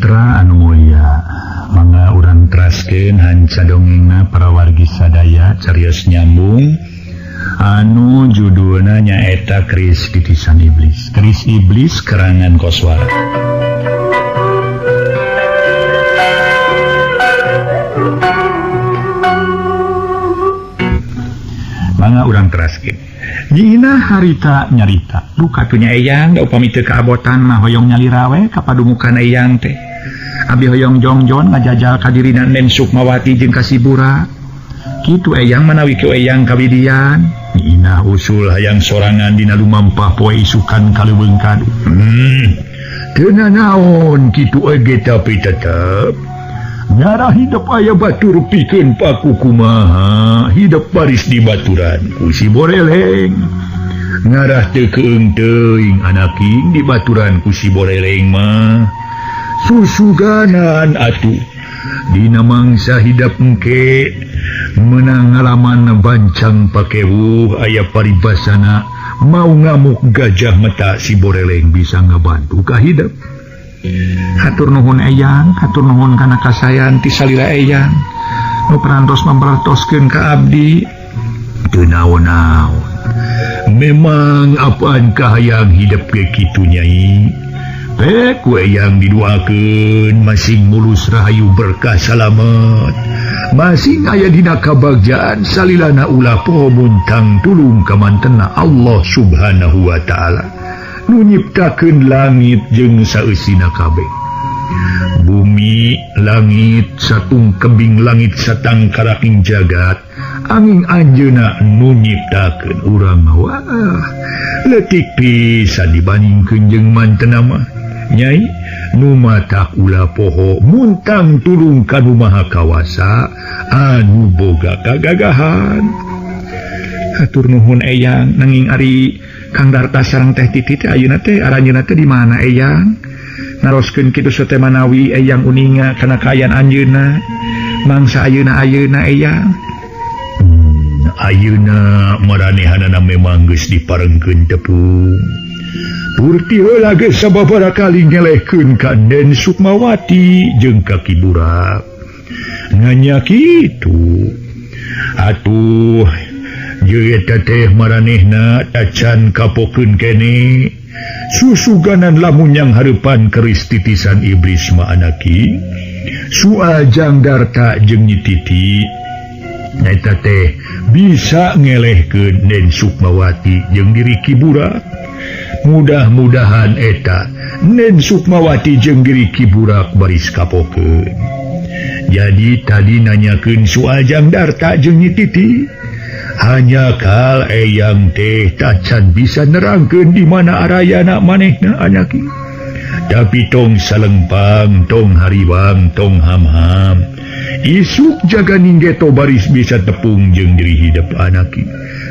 Mitra anu mulia, mangga urang teraskeun hanca dongengna para wargi sadaya carios nyambung anu judulna nyaeta Keris Titisan Iblis. Keris Iblis karangan Koswara. Mangga urang teraskeun. Nyina harita nyarita, duka tunya eyang da upami teu kaabotan mah hoyong nyalira we ka padumukan eyang teh. Abi hoyong jongjon ngajajal ka dirina Nen Sukmawati jeung ka si Burak. Kitu eyang manawi ku eyang kawidian. Nyina usul hayang sorangan dina lumampah poe isukan ka leuweung kadu. Teu nanaon kitu oge tapi tetep ngarah hidup aya batur pikeun paku kumaha hidup baris di baturan ku si Boreleng. Ngarah teu keung teuing anaking di baturan ku si Boreleng mah susuganan atuh dina mangsa hidap engke menang ngalaman bancang pakewuh aya paribasana mau ngamuk gajah mata si Boreleng bisa ngabantu ka hidep. Hatur nuhun eyang, hatur nuhun kana kasayan ti salira eyang nu parantos mampertoskeun ka abdi. Teu naon-naon, memang apaan kahayang hidep ge kitu nyai. Pek ku eyang diduakeun masing mulus rahayu berkah salamet, masing aya dina kabagjaan salilana ulah poho muntang tulung ka mantena Allah Subhanahu wa taala nu nyiptakeun langit jeung saeusina kabeh. Bumi, langit, satung kembing langit satang karaking jagat, angin anjeuna nu nyiptakeun urang mah wah leutik pisan dibandingkeun jeung mantena mah. Nyai nu matak ulah poho muntang tulung ka Nu Maha Kawasa anu boga kagagahan. Hatur nuhun eyang, nanging ari Kang Darta sareng Teh Titi teh ayeuna teh aranjeunna teh di mana eyang? Naroskeun kitu teh manawi eyang uninga kana kaayaan anjeunna. Mangsa ayeuna-ayeuna eyang. Ayeuna maranehanana memang geus diparengkeun tepung. Turti heula geus sababaraha kali ngelehkeun ka Nen Sukmawati jeung ka Ki Burak. Nganya kitu. Atuh jeung eta teh maranehna tacan kapokeun kene. Susuganan lamun yang hareupan keris titisan iblis mah anaki. Soal Jang Darta jeung Nyi Titi eta teh bisa ngelehkeun Nen Sukmawati jeung diri Ki Burak. Mudah-mudahan eta Nen Sukmawati jeung diri Ki Burak baris kapokeun. Jadi tadi nanyakeun soal Jang Darta jeung Nyi Titi. Hanya kal eyang teh tacan bisa nerangkeun di mana arayana manehna anaki. Tapi tong salengpang, tong hariwang, tong ham-ham. Isuk jaga ninggeto baris bisa tepung jeung diri hidep anaki.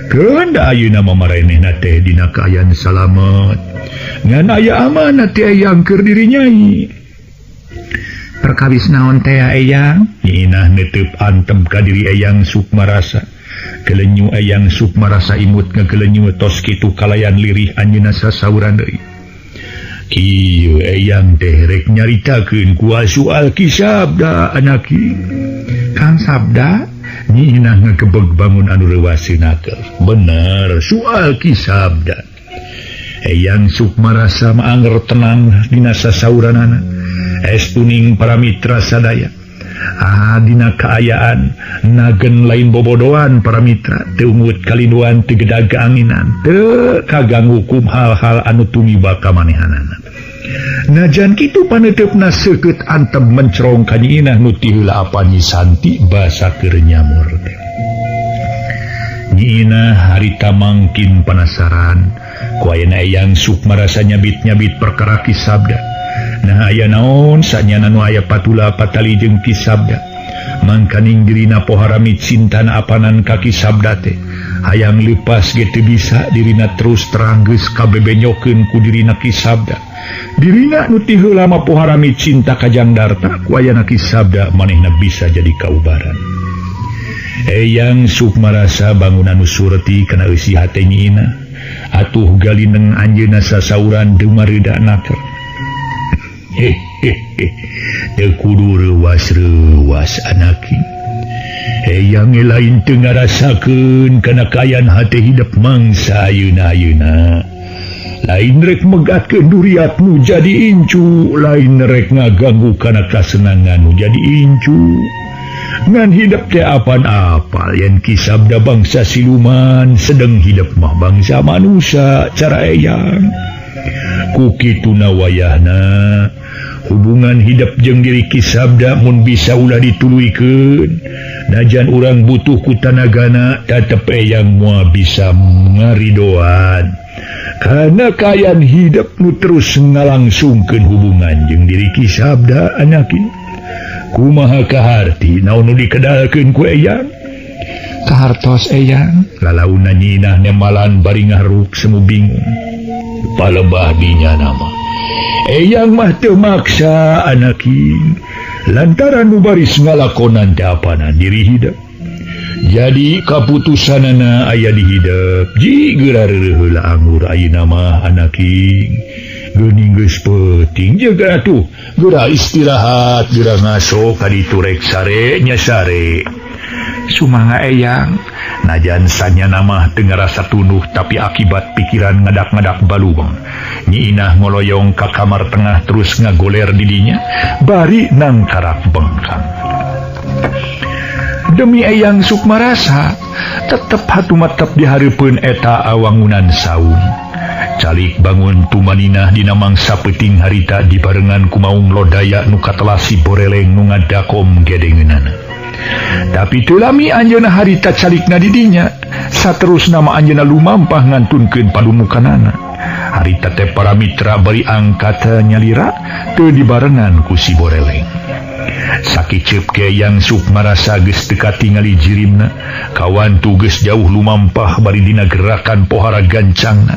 Keun da ayeuna mah maranehna teh dina kaayaan salamet. Ngan aya amanah teh eyang keur diri nyai. Perkawis naon teh eyang? Nyinah netep antem ka diri eyang Sukmarasa. Kelenyu eyang Sukmarasa imut ngakelenyu tos kitu kalayan lirih anjeunna sasauran deui. Kieu eyang teh rek nyaritakeun ku soal Ki Sabda anaki. Kang Sabda nyinah ngagebeg bangun anu reuwaseun akel. Bener soal Ki Sabda. Eyang Sukmarasa mah anger tenang dina sasauranana. Estuning para mitra sadaya. Ah, dina kaayaan nagen lain bobodoan para mitra teu ungut kalinduan teu gedag kaanginan teu kaganggu kum hal-hal anu tumiba ka manehanana. Najan kitu paneuteup-na seukeut antem mencerong ka Nyi Inah nu ti heula apa Nyi Santi basa keur nyamur teh. Nyi Inah harita mangkin panasaran ku ayeuna eyang Sukmarasa nyabit-nyabit perkara Ki Sabda. Nah aya naon sanyana nu aya patula patali jeung Ki Sabda. Mangkaning dirina poharami cintana apanan ka Ki Sabda teh. Hayang leupas ge teu bisa dirina terus terang geus kabebenyokeun ku dirina Ki Sabda. Dirina nu ti heula mah poharami cinta ka Jang Darta ku ayana Ki Sabda manehna bisa jadi kaubaran. Eyang Sukmarasa bangunan nu surti kana eusi hate Nyi Inah. Atuh galineng anjeunna sasauran teu mareuda naker. Teu kudu reuwas-reuwas anaki. Eyang lain teu ngarasakeun kana kaayaan hate hidup mangsa ayeuna-ayeuna. Lain rek megatkeun duriat nu jadi incu, lain rek ngaganggu kana kasenangan nu jadi incu. Ngan hidup teh apan apal yen Kisabda bangsa siluman sedeng hidup mah bangsa manusia cara eyang. Ku kituna wayahna hubungan hidup jeung diri Kisabda mun bisa ulah dituluykeun. Najan urang butuh ku tanagana tetep eyang moal bisa ngaridoan. Karena kaayaan hidup nu terus ngalangsungkeun hubungan jeung diri Kisabda anaki. Kumaha kaharti naon nu dikedalkeun ku eyang? Kahartos eyang lalauna nyinah nemalan bari ngahruk semu bingung. Palebah dinya nama. Eyang mah teu maksa anaki lantaran nu baris ngalakonan teh apana diri hidup. Jadi kaputusanana aya di hidup. Ji geura reureuh heula anggur ayeuna mah anaki. Geuning geus peuting jeung atuh geura istirahat geura ngaso ka ditu rek sare nya sare. Sumangga eyang najan sanyana mah teu ngarasa tunduh tapi akibat pikiran ngadak-ngadak baluweng. Nyi Inah ngoloyong ka kamar tengah terus ngagoler di dinya bari nangkarak bengkang. Demi Eyang Sukmarasa tetep hatumatep dihareupeun eta awangunan saung. Calik bangun tumaninah dina mangsa peuting harita dibarengan ku maung lodaya nu katelasi boreleng nu ngadakom gedengeunana. Tapi teu lami anjeunna harita calikna di dinya, saterusna mah anjeunna lumampah ngantunkeun palumukanana. Harita teh para mitra bari angkat nyalira teu dibarengan ku si boreleng. Sakiceup ke Eyang Sukmarasa geus teu katingali jirimna, kawantu geus jauh lumampah bari dina gerakan pohara gancangna.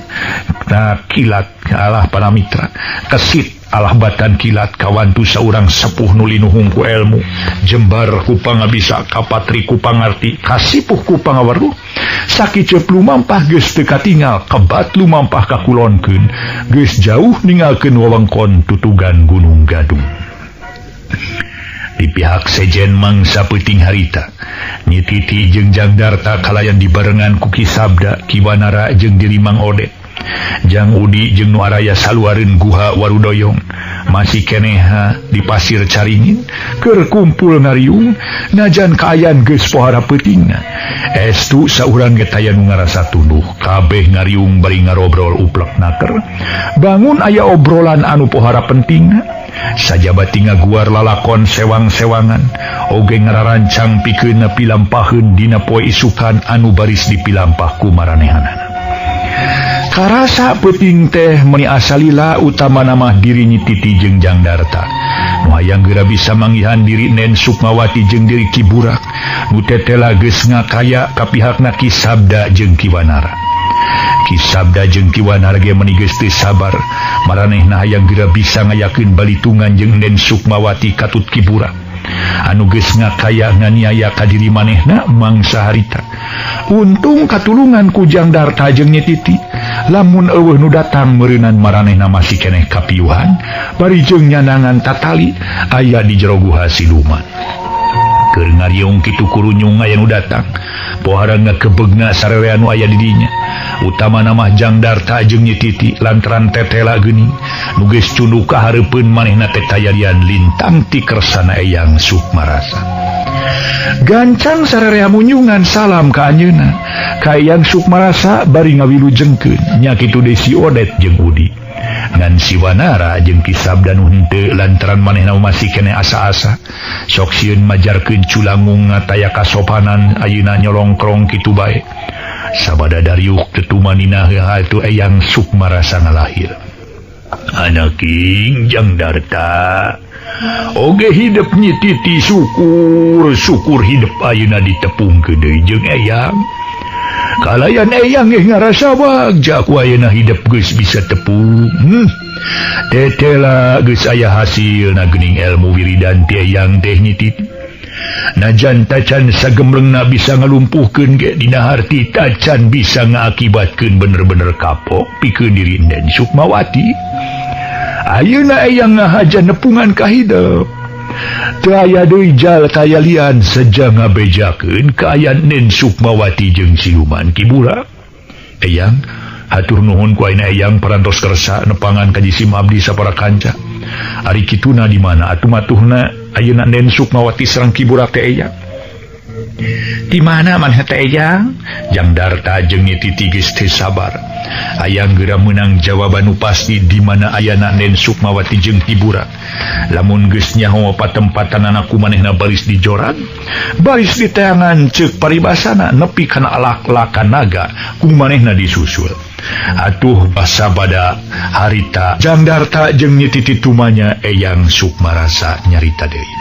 Na kilat alah para mitra, kesit alah batan kilat kawantu saurang sepuh nu linuhung ku elmu, jembar ku pangabisa kapatri ku pangarti, kasipuh ku pangaweruh. Sakiceup lumampah geus teu katingal, kebat lumampah ka kulonkeun, geus jauh ninggalkeun wewengkon tutugan Gunung Gadung. Di pihak sejen mangsa peuting harita, Nyi Titi jeung Jang Darta kalayan dibarengan ku Ki Sabda, Ki Wanara jeung diri Mang Odet. Jang Udi jeung nu araya saluareun guha Warudoyong masih keneha di pasir Caringin keur kumpul ngariung najan kaayaan geus pohara peutingna. Estu saurang ge taya nu ngarasa tunduh, kabeh ngariung bari ngarobrol uplek naker. Bangun aya obrolan anu pohara pentingna. Sajaba tingaguar lalakon sewang-sewangan oge ngararancang pikeun pilampaheun dina poe isukan anu baris dipilampah ku maranehanana. Karasa peuting teh meuni asalila utamana mah diri Nyi Titi jeung Jang Darta. Nu hayang geura bisa manggihan diri Nen Sukmawati jeung diri Ki Burak nu tetela geus ngakaya ka pihakna Ki Sabda jeung Ki Wanara. Ki Sabda jeung Ki Wanara ge meuni geus teu sabar maranehna hayang geura bisa ngayakeun balitungan jeung Nen Sukmawati katut Ki Burak anu geus ngakaya nganiaya ka diri manehna mangsa harita. Untung katulungan ku Jang Darta jeung Nyi Titi. Lamun eueuh nu datang meureunan maranehna masih keneh kapiuhan bari jeung nyanangan tatali aya di jero guha siluman. Keur ngariung kitu kurunyung aya nu datang. Pohara ngakebegna sararea nu aya di dinya. Utamana mah Jang Darta jeung Nyi Titi lantaran tetela geuning nu geus cunduk ka hareupeun manehna teh tayarian lintang ti kersana Eyang Sukmarasa. Gancang sararea munyungan salam ka anjeunna. Ka Eyang Sukmarasa bari ngawilujengkeun nya kitu deui si Odet jeung Udi. Ngan si Wanara jeung Ki Sabda nu henteu lantaran manehna masih keneh asa-asa. Sok sieun majarkeun culangung ngataya kasopanan ayeuna nyolongkrong kitu bae. Sabada dariuk tetumanina heula tu Eyang Sukmarasa ngalahir. Anaking Jang Darta oge hidup Nyi Titi syukur syukur hidup ayeuna ditepungkeun deui jeung Eyang. Kalayan Eyang ge ngarasa bagja ku ayeuna hidup geus bisa tepung. Tetela geus aya hasilna geuning ilmu wiridan ti Eyang teh Nyi Titi. Najan tacan sagemlengna bisa ngalumpuhkeun ge dina harti tacan bisa ngaakibatkeun bener-bener kapok pikeun diri Nen Sukmawati. Ayeuna eyang ngahaja nepungan ka hidep. Teu aya deui jal kayalian seja ngabejakeun kaayaan Nen Sukmawati jeung siluman Ki Burak. Eyang hatur nuhun ku ayeuna eyang parantos kersa nepangan ka jisim abdi sapara kanca. Ari kituna di mana atuh matuhna ayeuna Nen Sukmawati sareng Ki Burak teh eyang? Di mana maneh teh eyang? Jang Darta jeung Nyi Titi geus teu sabar. Hayang geura meunang jawaban nu pasti di mana ayana Nen Sukmawati jeung Ki Burak. Lamun geus nyaho patempatanana ku manehna baris dijoran, baris diteangan ceuk paribasana nepi kana alak-lakan naga ku manehna disusul. Atuh basabada harita Jang Darta jeung Nyi Titi tumanya Eyang Sukmarasa nyarita deui.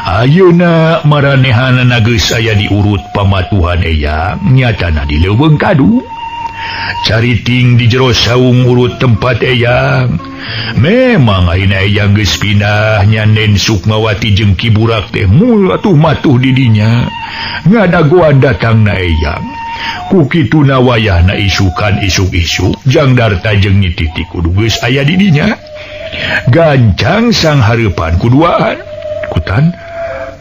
Ayeuna maranehanana geus aya diurut pamatuhan eyang nyatana di leuweung kadu. Cariting di jero saung urut tempat eyang. Memang ayeuna eyang geus pindah nya Nen Sukmawati jeung Ki Burak teh mul atuh matuh di dinya. Ngadagoan datangna eyang. Ku kituna wayahna isukan isuk-isuk Jang Darta jeung Nyi Titi kudu geus aya di dinya. Gancang sang hareupan kuduaan. Kutan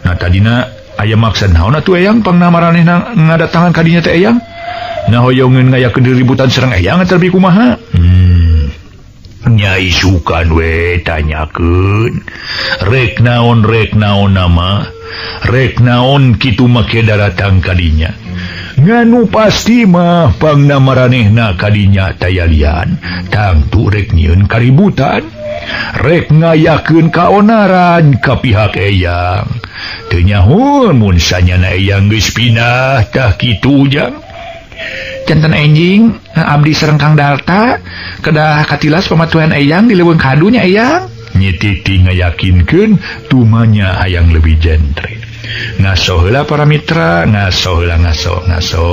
nah tadina aya maksud naon atuh eyang pangna maranehna ngadatangan ka dinya teh eyang? Nah hoyongeun ngayakeun ributan sareng eyang terbi kumaha? Nya isukan we tanyakeun. Rek naon nama? Rek naon kitu make daratang ka dinya? Nganu pasti mah pangna maranehna ka dinya tayalian, tangtu rek nyieun kaributan. Rek ngayakeun kaonaran ka pihak eyang. Teu nyaho mun sanyana eyang geus pindah tah kitu jang. Janten enjing abdi sareng Kang Darta kedah katilas pamatuhan eyang di leuweung kadunya eyang. Nyi Titi ngayakinkeun tumanya hayang leuwih jentre. Ngaso heula para mitra, ngaso heula ngaso ngaso.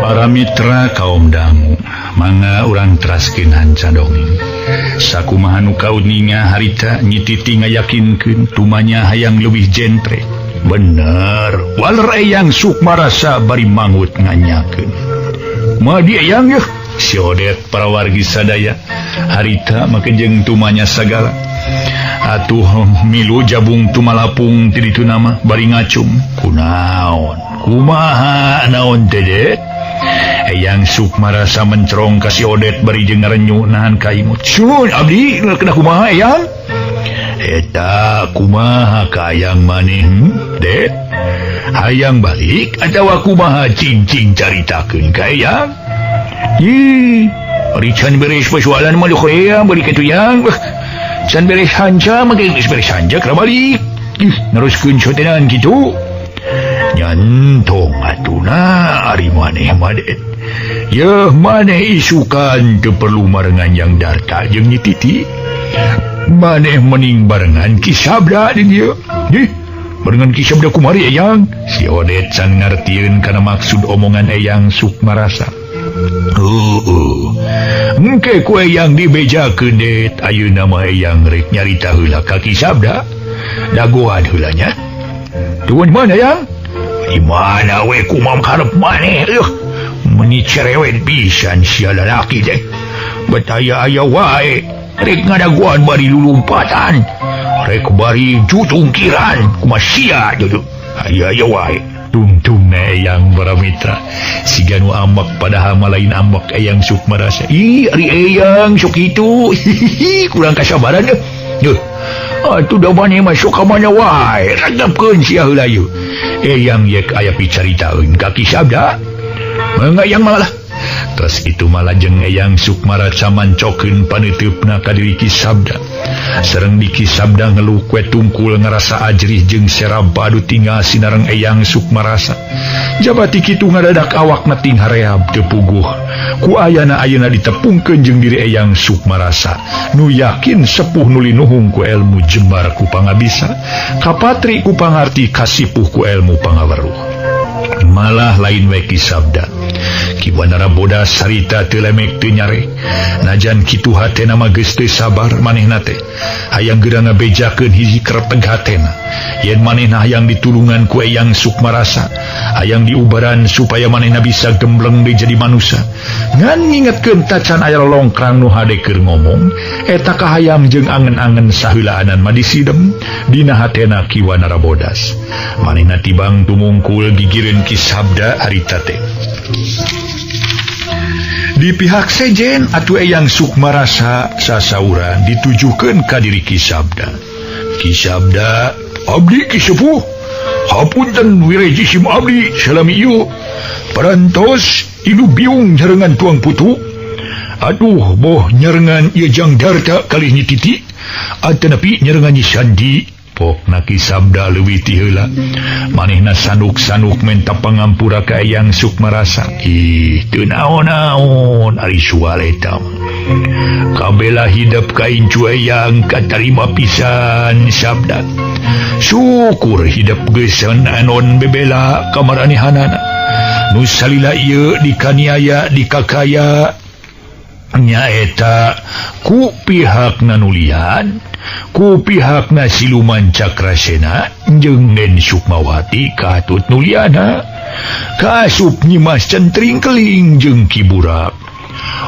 Para mitra kaum dangu, mangga urang teraskeun hanca dongeng. Sakumaha nu kauninga harita Nyi Titi ngayakinkeun tumanya hayang leuwih jentre. Bener, waler eyang Sukmarasa bari mangut nganyakeun. Madi eyang yeuh, si Odet para wargi sadaya harita make jeung tumanya sagala. Atuh milu jabung tumalapung ti ditu nama bari ngacung. Kunaon? Kumaha naon teh Det? Eyang Sukmarasa mencerong ka si Odet bari jeung ngarenyu nahan kaimut. Sun abdi kena kumaha eyang? Eta kumaha ka hayang maneh, Det? Hayang balik atawa kumaha cincing caritakeun ka eyang? Ih, ari can beres persoalan mah luhur eyang bari kitu yang. Can beres hanca mah geus beres hanca keur balik. Ih, neruskeun sotenan kitu. Nyantong atuna ari maneh mah Det. Yeuh maneh isukan teu perlu marengan Jang Darta jeung Nyi Titi. Maneh mening barengan Ki Sabda di dieu. Ih, barengan Ki Sabda kumari eyang? Si Odet can ngartieun kana maksud omongan eyang Sukmarasa. Heueuh. Engke ku eyang dibejakeun Det, ayeuna mah eyang rek nyarita heula ka Ki Sabda. Dagoan heula nya. Tuan mana yang? Di mana we kumam karep maneh eueuh. Meni cerewet pisan sia lalaki teh. Betaya aya wae. Rek ngadaguan bari lulumpatan. Rek bari jutungkiran kumaha sia dudu. Aya aya wae. Tungtung na eyang para mitra. Siga nu ambek padahal mah lain ambek eyang Sukmarasa. Ih, ari eyang sok kitu. Kurang kasabaran deh. Duh. Atuh da maneh mah sok ka mana wae. Ragapkeun sia heula ieu. Eyang yek aya picaritaeun ka Ki Sabda. Mangga eyang malah. Terus itu malah jeung eyang Sukmarasa mancokeun paneuteup-na ka diri Ki Sabda. Sareng di Ki Sabda ngeluh kue tungkul ngarasa ajrih jeung serab padu tinggal sinareng eyang Sukmarasa. Jabati kitu ngadadak awakna ting hareab teu puguh. Ku ayana ayeuna ditepungkeun jeung diri eyang Sukmarasa. Nu yakin sepuh nu linuhung ku elmu jembar ku pangabisa, kapatri ku pangarti kasipuh ku elmu pangaweruh. Malah lain we Ki Sabda. Ki Wanara Bodas harita teu lemek teu nyarek. Najan kitu hatena mah geus teu sabar manehna teh. Hayang geura ngabejakeun hiji kerteg hatena. Yen manehna hayang ditulungan ku Eyang Sukmarasa, hayang diubaran supaya manehna bisa gembleng deui jadi manusia. Ngan ngingetkeun tacan aya lolongkrang nu hade keur ngomong, eta kahayang jeung angen-angen saheulaanan mah disidem dina hatena Ki Wanara Bodas. Manehna tibang tumungkul gigireun Ki Sabda harita teh. Di pihak sejen atuh Eyang Sukmarasa sasauran ditujukeun ka diri Ki Sabda. Ki Sabda, abdi Ki Sepuh, hapunten wireji sim abdi salami ieu. Parantos ilu biung nyarengan tuang putu. Aduh boh nyarengan ieu Jang Darta kalih Nyi Titi, atanapi nyarengan Nyi Sandi. Pokna Ki Sabda leuwih ti heula. Manehna sanuk-sanuk menta pangampura ka Eyang Sukmarasa. Ih, teu naon-naon ari sual eta. Kabela hidep ka incu Eyang katarima pisan Sabda. Syukur hidep geus anon bebela kamaranehanana. Nu salila ieu dikaniaya dikakaya nyaeta ku pihakna nulian, ku pihakna siluman Cakrasena jeung Den Sukmawati katut nuliana. Kasup Nyimas Centring Keling jeung Ki Burak.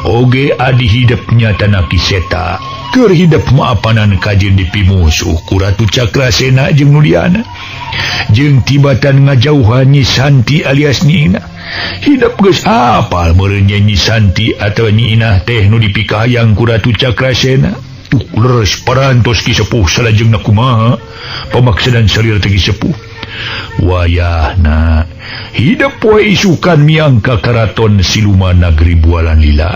Oge adi hidep nyatana Ki Seta keur hidep maapanan kajeun dipimusuh ku Ratu Cakrasena jeung Nuliana. Jeung tibatan ngajauhan Nyi Santi alias Nyi Inah. Hidep geus apal meureun Nyi Santi atawa Nyi Inah teh nu dipikahayang ku Ratu Cakrasena. Tuh leres parantos Ki Sepuh salajengna kumaha pamaksadan salira teh Ki Sepuh. Wayahna hidep poe isukan miang ka karaton siluman nagri Bualan Lila.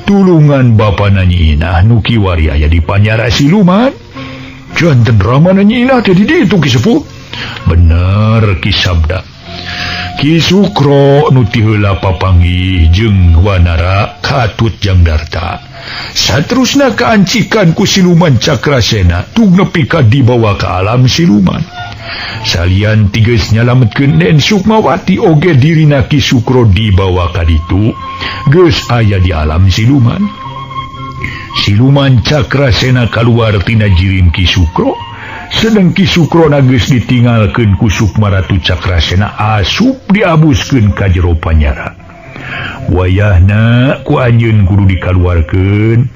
Tulungan bapana Nyi Inah nu kiwari aya di panyara siluman. Janten ramana Nyi Inah teh di ditu Ki Sepuh. Bener Ki Sabda. Ki Sukro nu ti heula papanggih jeung Wanara katut Jang Darta. Saterusna kaancikan ku siluman Cakrasena tug nepi ka dibawa ka alam siluman. Salian tigeus nyalametkeun Den Sukmawati oge dirina Ki Sukro dibawa ka ditu geus aya di alam siluman. Siluman Cakrasena kaluar tina jirim Ki Sukro, sedeng Ki Sukro geus ditinggalkeun ku Sukma Ratu Cakrasena asup diabuskeun ka jero panyara. Wayahna ku anjeun kudu dikaluarkeun,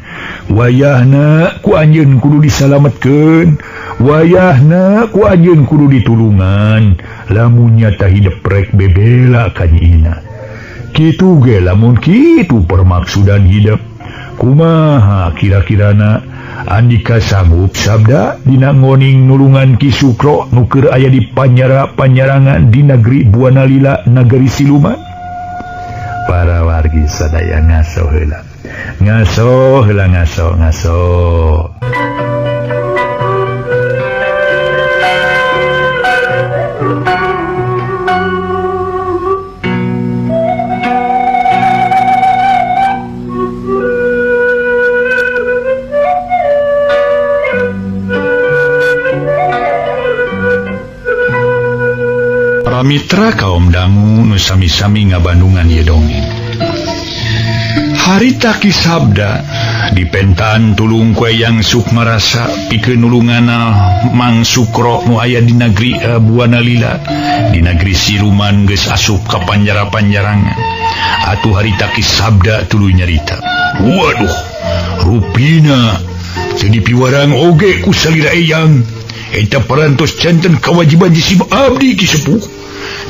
wayahna ku anjeun kudu disalametkeun, wayahna ku anjeun kudu ditulungan. Lamun nyata hidep rek bebela ka Nyi Inah. Kitu ge lamun kitu permaksudan hidep. Kumaha kira-kirana Andika sanggup Sabda dina ngoning nulungan Ki Sukro nu keur aya di panyara-panyarangan di negeri Buana Lila nagari siluman? Para wargi sadaya ngaso heula. Ngaso heula ngaso ngaso. Mitra kaum dangu nu sami-sami ngabandungan ieu dongeng. Harita Ki Sabda dipentaan tulung ku Eyang Sukmarasa pikeun nulunganna Mang Sukro nu aya di negeri Buana Lila, di negeri siluman geus asup ka panjara-panjarangan. Atuh harita Ki Sabda tuluy nyarita. Waduh, rupina teu dipiwarang oge ku salira Eyang. Eta parantos janten kawajiban jisim abdi Ki Sepuh.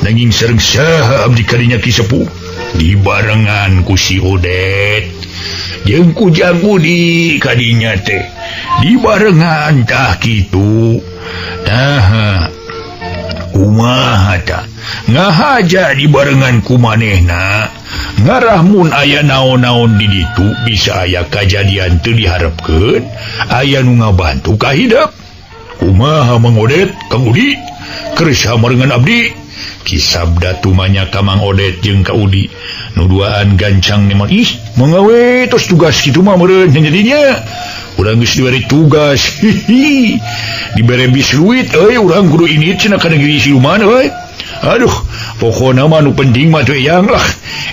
Nanging sareng saha abdi kadinya Ki Sepuh dibarengan ku si Odet jeung ku Jang Udi kadinya teh dibarengan tah kitu. Tah kumaha tah ngahaja dibarengan ku manehna ngarah mun aya naon-naon di ditu bisa aya kajadian teu diharepkeun aya nu ngabantu ka hidep. Kumaha Mang Odet Kang Udi kersa marengan abdi. Ki Sabda tumanya ka Mang Odet jeung Ka Udi nu duaan gancang nemon. Ih mangawe tos tugas kitu mah meureun jadinya urang geus dibere tugas. Hihi dibere bis duit euy urang kudu ini cenah ka negeri siluman euy. Aduh Pokona mah nu penting mah tuh eyang lah.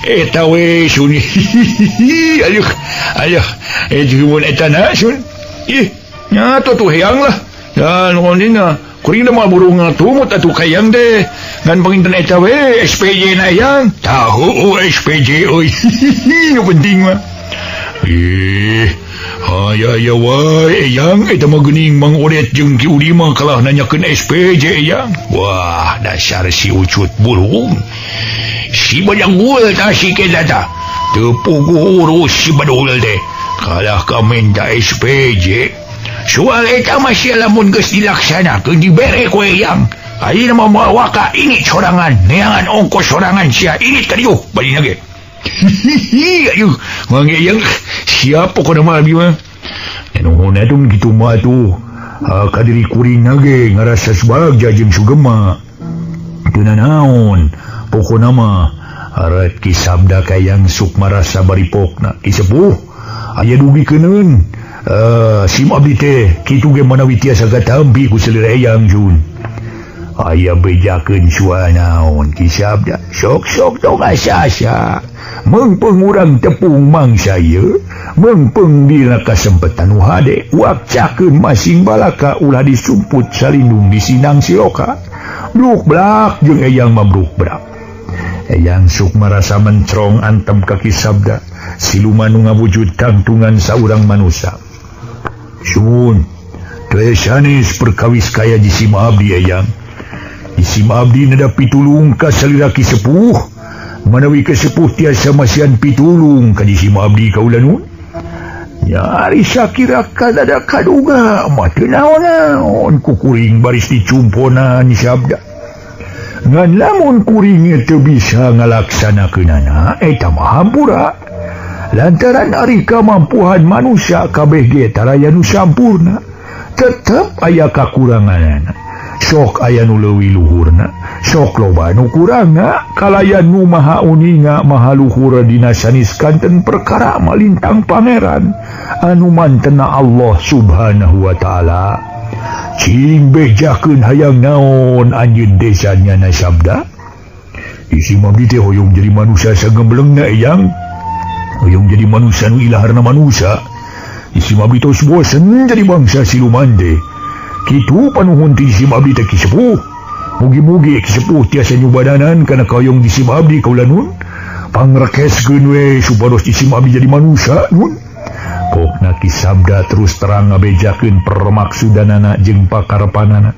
Eta we sun. Aduh, aduh, eh eta na sun. Ih, nya tuh eyang lah. Dan ngonina kuring mah burung tumut atuh kayang teh. Ngan panginten eta we SPJ na eyang. Tahu SPJ euy. Nu penting mah. Ih, aya aya wae eyang eta mah geuning Mang Odet jeung Ki Udi mah kalah nanyakeun SPJ eyang. Wah, dasar si Ucut burung. Si badangul tah si eta tah. Teu puguh urus si badul teh. Kalah ka minta SPJ. Soal eta mah sia lamun geus dilaksanakeun dibere ku eyang. Ayeuna mah moal waka ini sorangan, neangan ongkos sorangan sia ini ka dieu badina ge. Hihihi, aduh, Mang Eyang siap pokona mah abi mah. Nuhun atuh kitu mah atuh. Ka diri kuring ge ngarasa subagja jeung sugema. Teu nanaon, pokona mah arat Ki Sabda ka Eyang Sukmarasa baripokna. Ki Sepuh aya dugi keuneun. Sim abdi teh kitu ge manawi tiasa katampi ku selera Eyang jun. Aya bejakeun sua naon Ki Sabda. Sok-sok tong asa-asa. Mengpeng urang tepung mangsa ieu, mengpeng dina kasempetan nu hade, wakcakeun masing balaka ulah disumput salindung di sinang siloka. Bruk blak jeung Eyang mah bruk blak. Eyang Sukmarasa mencrong antem ka Ki Sabda, siluman nu ngawujud tangtungan saurang manusa. Sun, teu sanes perkawis kaya jisim abdi Eyang. Jisim abdi neda pitulung ka salira Ki Sepuh. Manawi kesepuh tiasa masihan pitulung ka jisim abdi kaula nun. Ya ari sakira kadada kaduga mah teu naon-naon ku kuring baris dicumponan Sabda. Ngan lamun kuring teu bisa ngalaksanakeunana eta mah hampura. Lantaran ari kamampuhan manusia kabeh ge taraya nu sampurna, tetep aya kakuranganana. Sok aya nu leuwih luhurna, sok loba nu kurangna, kalayan nu maha uninga maha luhur dina sanes kanten perkara malintang pangeran anu mantena Allah Subhanahu wa taala. Cing bejakeun hayang naon anjeun desa nyana Sabda. Isi abdi teh hoyong jadi manusia sagemblengna Eyang. Hoyong jadi manusia nu ilaharna manusia. Isi abdi tos bosen jadi bangsa siluman teh. Kitu panuhun ti jisim abdi teh Ki Sepuh. Mugi-mugi Ki Sepuh tiasa nyubadanan kana kahoyong jisim abdi kaula nun. Pangrekeskeun we supados jisim abdi jadi manusia nun. Pokna Ki Sabda terus terang ngabejakeun permaksudanana jeung pakarepanana.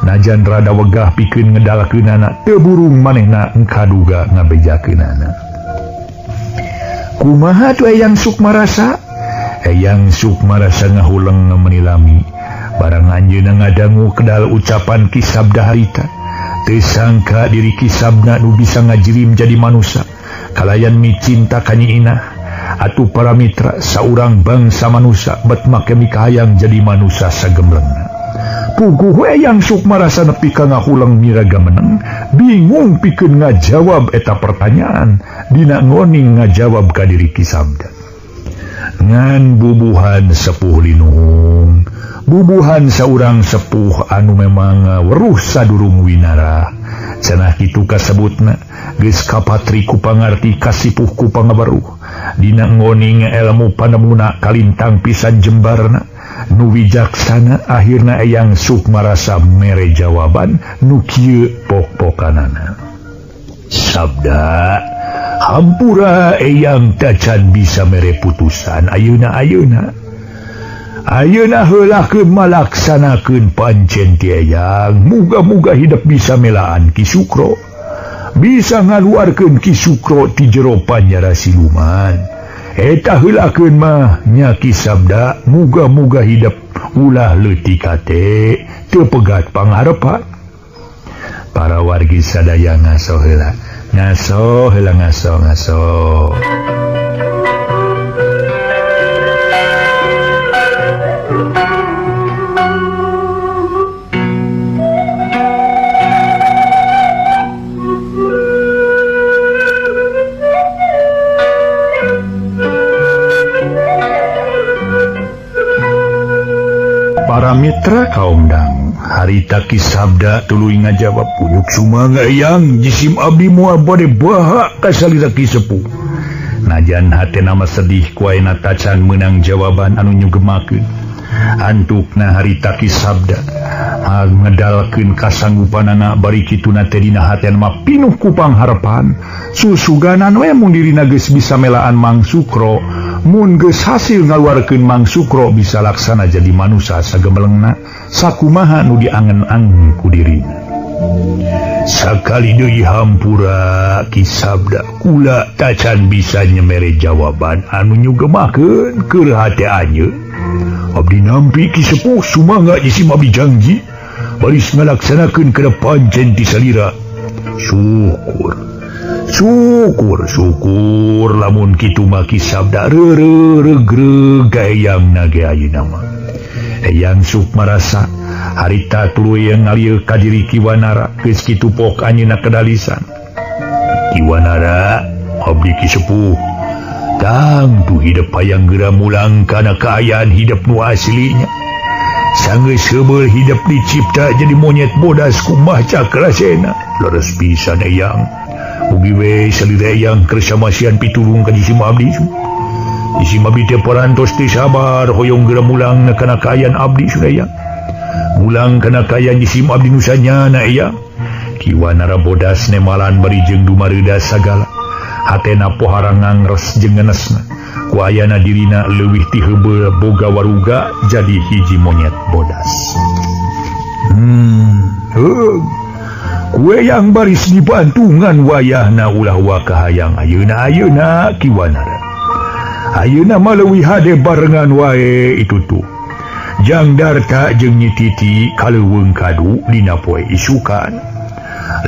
Najan rada wegah pikeun ngedalkeunana, teu burung manehna kaduga ngabejakeunana. Kumaha tuh Eyang Sukmarasa? Eyang Sukmarasa ngahuleng menilami. Barang anjeunna ngadangu kedal ucapan Ki Sabda harita. Teu sangka diri Ki Sabda nu bisa ngajirim jadi manusia. Kalayan micinta ka Nyi Inah. Atuh para mitra saurang bangsa manusia bet make mikahayang jadi manusia sagemblengna. Puguh Eyang Sukmarasa nepi ka ngahuleng miraga meneng, bingung pikeun ngajawab eta pertanyaan, dina ngoning ngajawab ka diri Ki Sabda. Ngan bubuhan sepuh linuhung, bubuhan saurang sepuh anu memang weruh sadurung winara. Cenah kitu kasebutna, geus kapatri ku pangarti kasipuh ku pangabaruh. Dina ngoning elmu panemuna kalintang pisan jembarna, nu wijaksana akhirna Eyang Sukmarasa mere jawaban nu kieu pok-pokanana. Sabda, hampura Eyang tacan bisa mere putusan ayeuna-ayeuna. Ayeuna heulakeun malaksanakeun pancen ti Eyang, muga-muga hidup bisa melaan Ki Sukro. Bisa ngaluarkeun Ki Sukro ti jero panjara siluman. Eta heulakeun mah nya Ki Sabda, muga-muga hidup ulah leutik hate, teu pegat pangharepan. Para wargi sadaya ngaso heula, ngaso heula ngaso ngaso. Para mitra kaum dang, Harita Ki Sabda tuluy ngajawab puyuk sumangga eyang jisim abdi moal bade baha ka salira Ki Sepuh. Najan hatena mah sedih ku ayeuna tacan meunang jawaban anu nyugemakeun. Antukna harita Ki Sabda ngedalkeun kasanggupanana bari kituna teh dina hatena mah pinuh ku pangharepan. Susuganan we mun dirina geus bisa melaan Mang Sukro, mun geus hasil ngaluarkeun Mang Sukro bisa laksana jadi manusa sagemelengna sakumaha nu diangen-angen ku dirina. Sakali deui hampura Ki Sabda kula tacan bisa nyemere jawaban anu nyugemakeun keur hate anjeun. Abdi nampi Ki Sepuh sumangga jisim abdi janji baris ngalaksanakeun kana pancen ti salira. Syukur syukur syukur lamun kitu mah Ki Sabda reureuh regreg ka eyang ge ayeuna mah. Eyang Sukmarasa harita tuluy ngalieu ka diri Ki Wanara geus kitu pok anjeunna kedalisan. Ki Wanara abdi Ki Sepuh tangtu hidup hayang geura mulang kana kaayaan hidup nu aslinya. Sanggeus heubeul hidup dicipta jadi monyet bodas kumaha cakrasena. Leres pisan eyang. Mugi we salira eyang keur samasian pitulung ka jisim abdi. Jisim abdi teh parantos teu sabar hoyong geura mulang kana kaayaan abdi sudah eyang. Mulang kana kaayaan jisim abdi nu sanyana eyang. Ki Wanara bodas nemalan bari jeung dumareudas sagala. Hatena pohara ngangres jeung ngenesna. Ku ayana dirina leuwih ti heubeul boga waruga jadi hiji monyet bodas. Kue yang baris dibantungan wayahna ulah wakahayang ayeuna ayeuna Ki Wanara. Ayeuna mah leuwih hade barengan wae itu tuh. Jang Darta jeung Nyi Titi kaleuweung kadu dina poe isukan.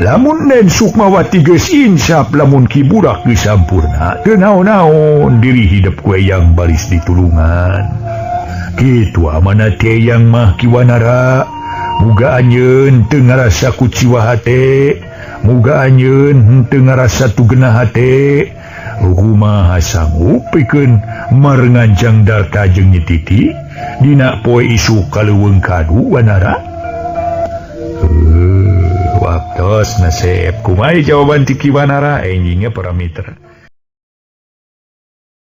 Lamun Den Sukmawati geus insaf lamun Ki Budak geus sampurna teu naon-naon diri hidup kue yang baris ditulungan. Kitu amanah teh yang mah Ki Wanara. Muga anjeun teu ngarasa kuciwa hate, muga anjeun teu ngarasa tugena hate. Kumaha sanggup pikeun marengan Jang Darta jeung Nyi Titi dina poe isuk kaleuweung kadu Wanara? Waktos nasib kumaha jawaban ti Ki Wanara enjingnya para mitra.